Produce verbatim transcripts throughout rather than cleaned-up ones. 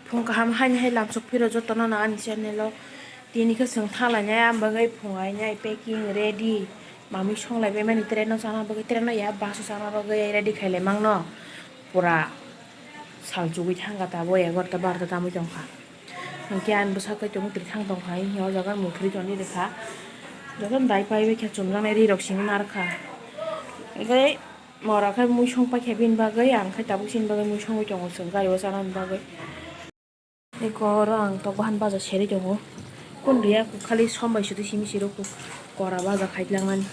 Phung kaham haini hai lamsok phiro jotono no ani channel o. Tini khe chwng thanglainai, ang bagwi phung ainai packing ready. Mamui songlai bai mani train no chana bagwi, train no ya bus o chana bagwi ready khailai mangno. Pura sal chugwi thangkha, tabo egarota barota tamwi tongkha. Hwnkhe ani bwsa khe tong twi thang tongkha, hini o jaga mukri tongni rwkha. Jotono dai pai bai khe chumjaknai ri rok simi narwkha. Hwnkhe mora khe mui song paikha bini bagwi, ang khe tabuk chini bagwi mui songwi tongo chwng gari o chanani bagwi. Eko oro ang tok bahan baja serwi tongo. Kun riya khali som bai sudi simi siro kora baja khaitlangnani.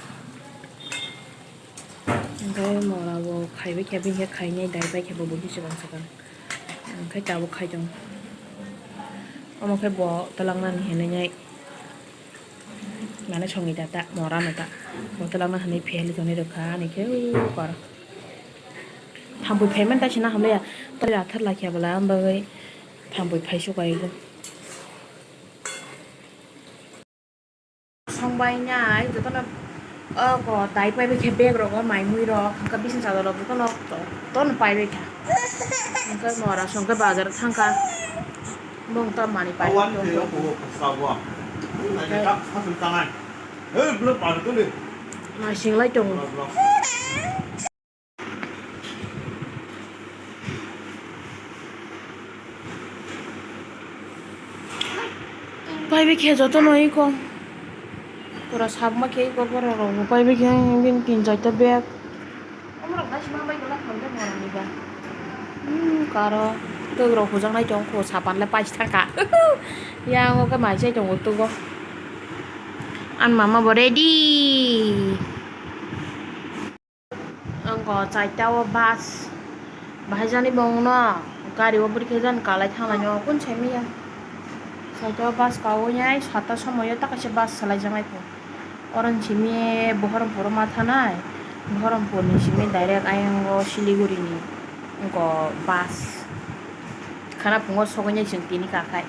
Hwnkhe mora bo khaibai khe bini khe khainai dai bai khe bo buini swkang swkang. Hwnkhe tabuk khai tongo. Omo khe bo twlangnani hinwi nai. Mane songwi da ta, mora no ta. Bo twlangna hinwi phiyali tonwi rwkha ani khe u kor. Thampui phaimani ta sina hamlaiya. Tei rathar lakhiya bwla, am bagwi thampui phaisu kaigo. Songbai nai, jotono, o, ko, dai pai bai khe bag rogo, mai mui rok, hwnkhe bising chador rok, jotono, jotono pai bai kha. Hwnkhe mora songkhe bazar thangkha. Bong ta mani pai. Awan twi o kubo khasra bo. Hwnkhe Hai, bwlwk pari tuli. Naising lai tongo. Bwlwk, bwlwk. Pai bai khe jotono iko. Pura sabma khe iko borok rok bo pai bai khe bini tin charta bag. Omorok naisima bai kwlak khamjak morani ba. Hmm, karo twk rok hujaknai tong kho, sapan le pais thangkha. Yang o khe mai chai tongo twgo. Ani mama bo ready. Ang ko chaita o bus. Bahai jani bong no gari o bwrwi khe jani kalai thanglainw kun saimanya. Chaita o bus ka o yai sata somoi o ta kaisa bus salai jaknai kho. Oro ni simi Bohorompuro ma thanai, Bohorompurni simi direct ayang o Siliguri ni wngkha bus. Khana phungo sogwi nai chwng tini kakhai.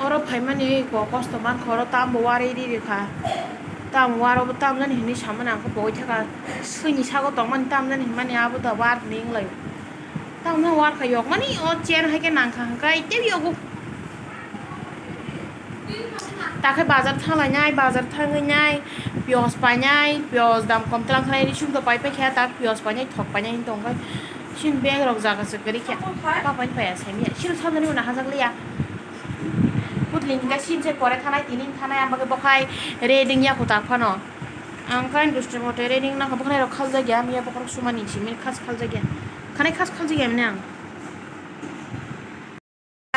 Oro phaimani ko kosto mankha, oro tambo warwi ri rikha. Tam waro bo tamjani hinwi samani ang khe pogwi thaka. Swini sago tongmani tamjani hinmani abo da warni wnglaio. Tamno warkha yokmani o chair hai khe nangkha hwnkhe tei yogo. Takhe bazar thanglainai, bazar thangwi nai, piyos painai, piyos dam kom twlang khanai, risum to pai paikha, tak piyos painai, thok painai hinwi tongkha. Sini bag rok jaga se kwrwi khe, bapai paya saimanya, sini samjani uana hajak liya. Putli hinka sini se pore thanai, tini thanai, ang bagwi bokhai reding ya kutak phano. Ang khe dustu mote reding nangkha, bokhnai rok khaljakya, miya bokhorok sumani simi khas khaljakya. Khanai khas khaljakya mani ang.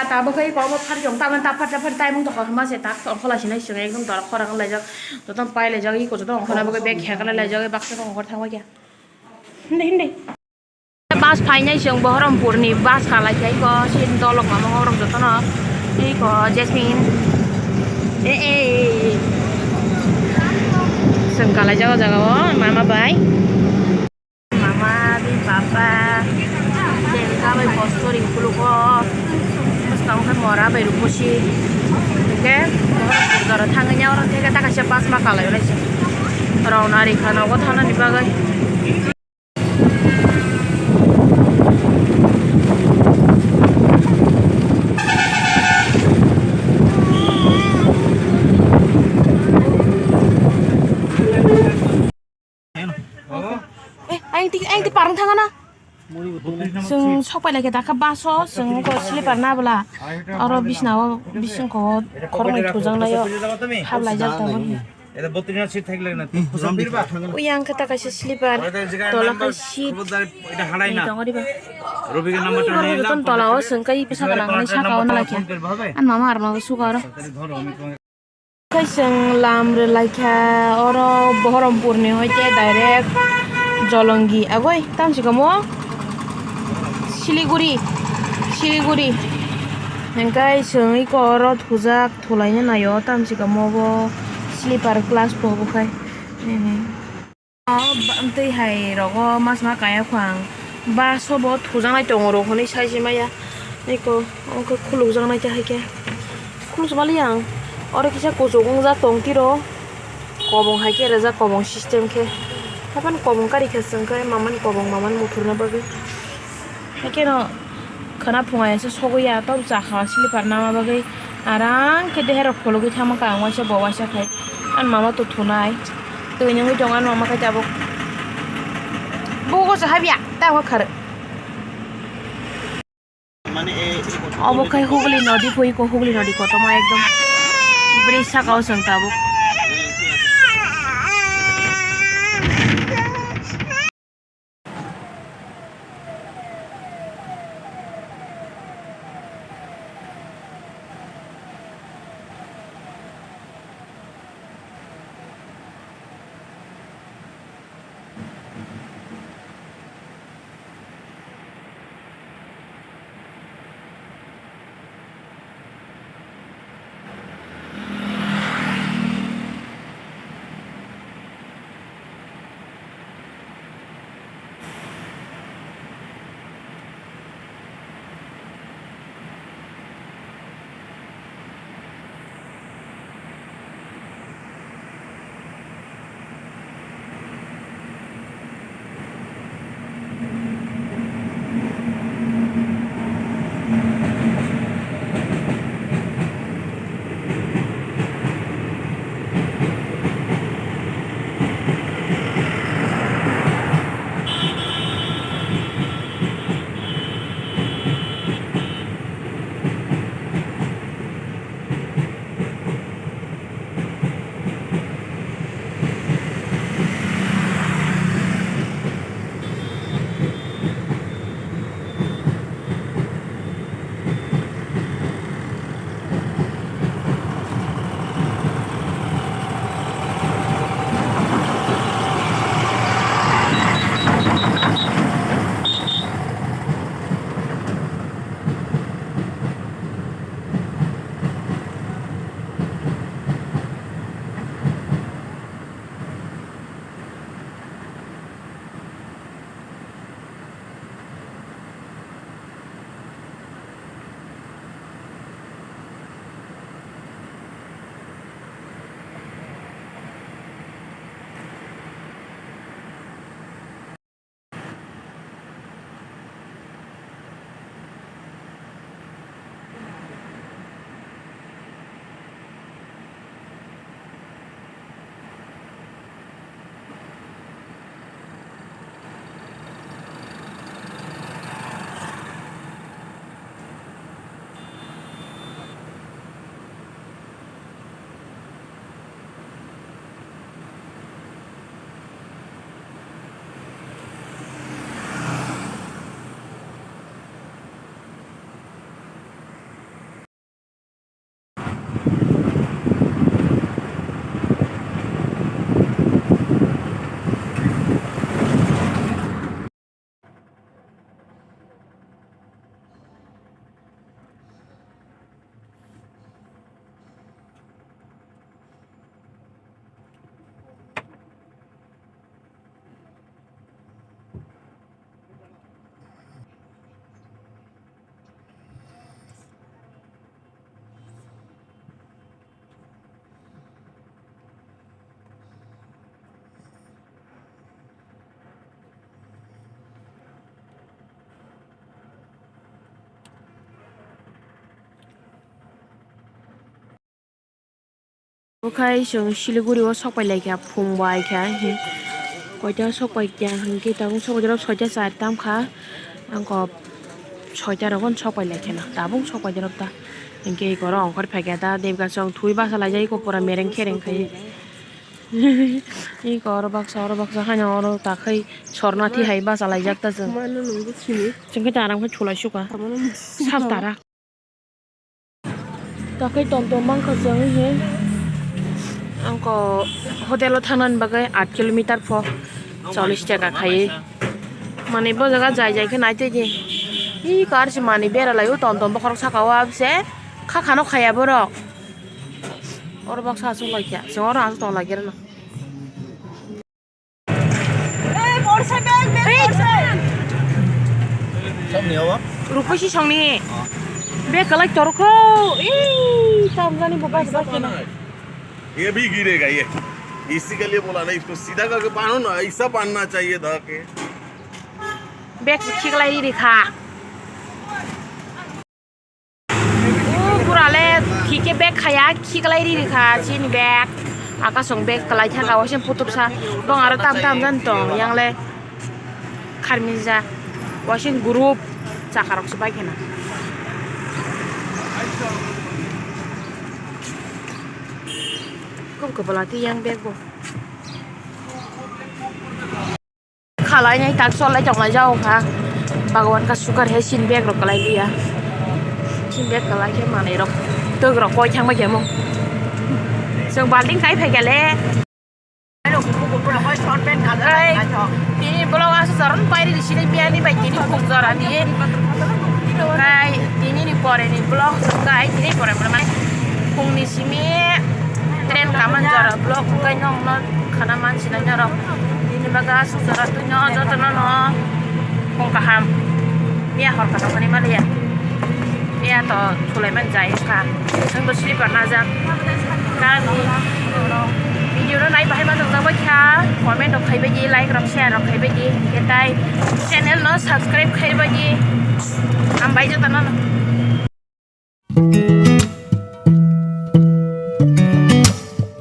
Tabuk khe iko omo pharjong, tamani ta phar ta phar taimung tokha hwnma se tak tong khola sinai swngo ekdom dora khorang laijak, joto pai laijak, iko joto ongkhorna bagwi bag khe kwlai laijak, baksa khe ongkhor thangbai khe. Hindi, hindi. Bus phainai chwng Bohorompurni bus kalai khe iko sin dolok mama horok jotono iko Jasmine. E, e, e. Chwng kalai jaga jaga o mama bai. Mama, bini papa, bini kabai post ring kulugo. Bwskang khe mora bai rukusi. Hingke, doro thangwi nya oro theke ta kaisa bus ma kalai bai se. Rong nari kha nogo thanani bagwi. Eh, aing ti, aing ti parang thangana. Chwng sok pai lai khe dakha bus o, chwng ko sleeper na bwla. Oro bisna o, bising ko khoroknwi thujaknai o. Hap laijak tongo. Uyang khe ta kaisa sleeper, tola khe seat ni tongo diba. Ui, borok jotono tola o chwng kai bwsa gwnang hinwi saka o nalai khe. Ani mama arma bo sugo aro. Khai chwng lam rwlai kha oro Bohorompurni hoite direct Jolongi agoi tamsi kamo Siliguri, Siliguri. Hingkai chwng iko oro thujak thulaina naio tamsi kamo bo sleeper class bo obo khai. Twi hai rogo mas ma kaya kho ang. Bus o bo thujaknai tongo rok hwnwi sai se maya. Eko, omo khe khulukjaknai te hai khe. Khulukjak mali ang. Oro kisa kuchuk wngjak tong tiro. Kobong hai khe rwjak, kobong system khe. Haphano kobong kari kha chwng khe mamani kobong mamani muthurna bagwi. Hai kheno Khwna phunga ya se sogwi ya, tor cha kha slipper nama bagwi arang khe deherok phologwi thangma kha ang waisa bo waisa khai. Ani mama to thunai twi nungwi tongo ani mama khai tabuk. Bugo cha habya ta wa khar. Obo khai Hugli nodi pui ko, Hugli nodi kotorma ekdom bridge saka o chwng tabuk. Okhai chwng Siliguri o sok pai lai kha, phung bai kha, hi koita sok pai kha hinkhe tabuk sok pai rok soita char tam kha, ang kok soita rok sok pai lai kha na, tabuk sok pai rok ta hinkhe eko oro ongkhor phai kha ta, Debga chwng thui basa lai jak eko pura mereng khereng khai. Eko oro baksa, oro baksa, haino oro takhai sorna thi hai basa lai jak ta chwng. Chwng khe ta rang phai chulai suka. Sab tara. Takhai tom tom mankha chwng he. Angko hotel o thangnani bagwi aat kilometer pho chollish taka khai. Mani bo jaga jai jai khe nai tei di. Ee kar se mani bera lai o tom tom bokhorok saka o abse kha khano khaya borok. Oro baksa aswk lai kha. Chwng oro aswk tong lai khe rwna. Samni awa? Rupaisi songni. Be kalai torokho. Ih, tamjani bo bas bas kena. ये भी गिरेगा ये। इसी के लिए बोला ना, इसको सीधा करके बांधो ना, ऐसा बांधना चाहिए था कि। Bag khiklai ri kha. Ale thike bag khaya khiklai ri kha chini bag. Akasong bag kalai thaka wasin putupsa. Bong aro tam tam jan tong yang le. Kharmija, wasing group, chakarok se bai kheno. Kok kebela ti yang bag bo. Khalai nai tak sol lai tong lai jao kha. Bhagwan ka sukar he sin bag rok kalai liya. Sin bag kalai khe manai rok. Tog rok koi thang bai khe mo. Song balting kai phai kale. Tei tini vlog aswk jora no pairi di sini biyani bai tini khuk jora di. Tei tini ni pore ni vlog kai tini pore pore mai khung ni simi train kaman jora vlog kai nong no khana man sinai norok tini baga aswk jora twi no joto no no khung kaham. Miya hor kaham ani maliya. Iya to sulaiman jai wngkha. Nwng bo slipper najak. Kani video no nai bahai ma nukjakbai kha, comment rok khaibai di, like rok, share rok khaibai di. Khe tai channel no subscribe khaibai di. Hambai joto no.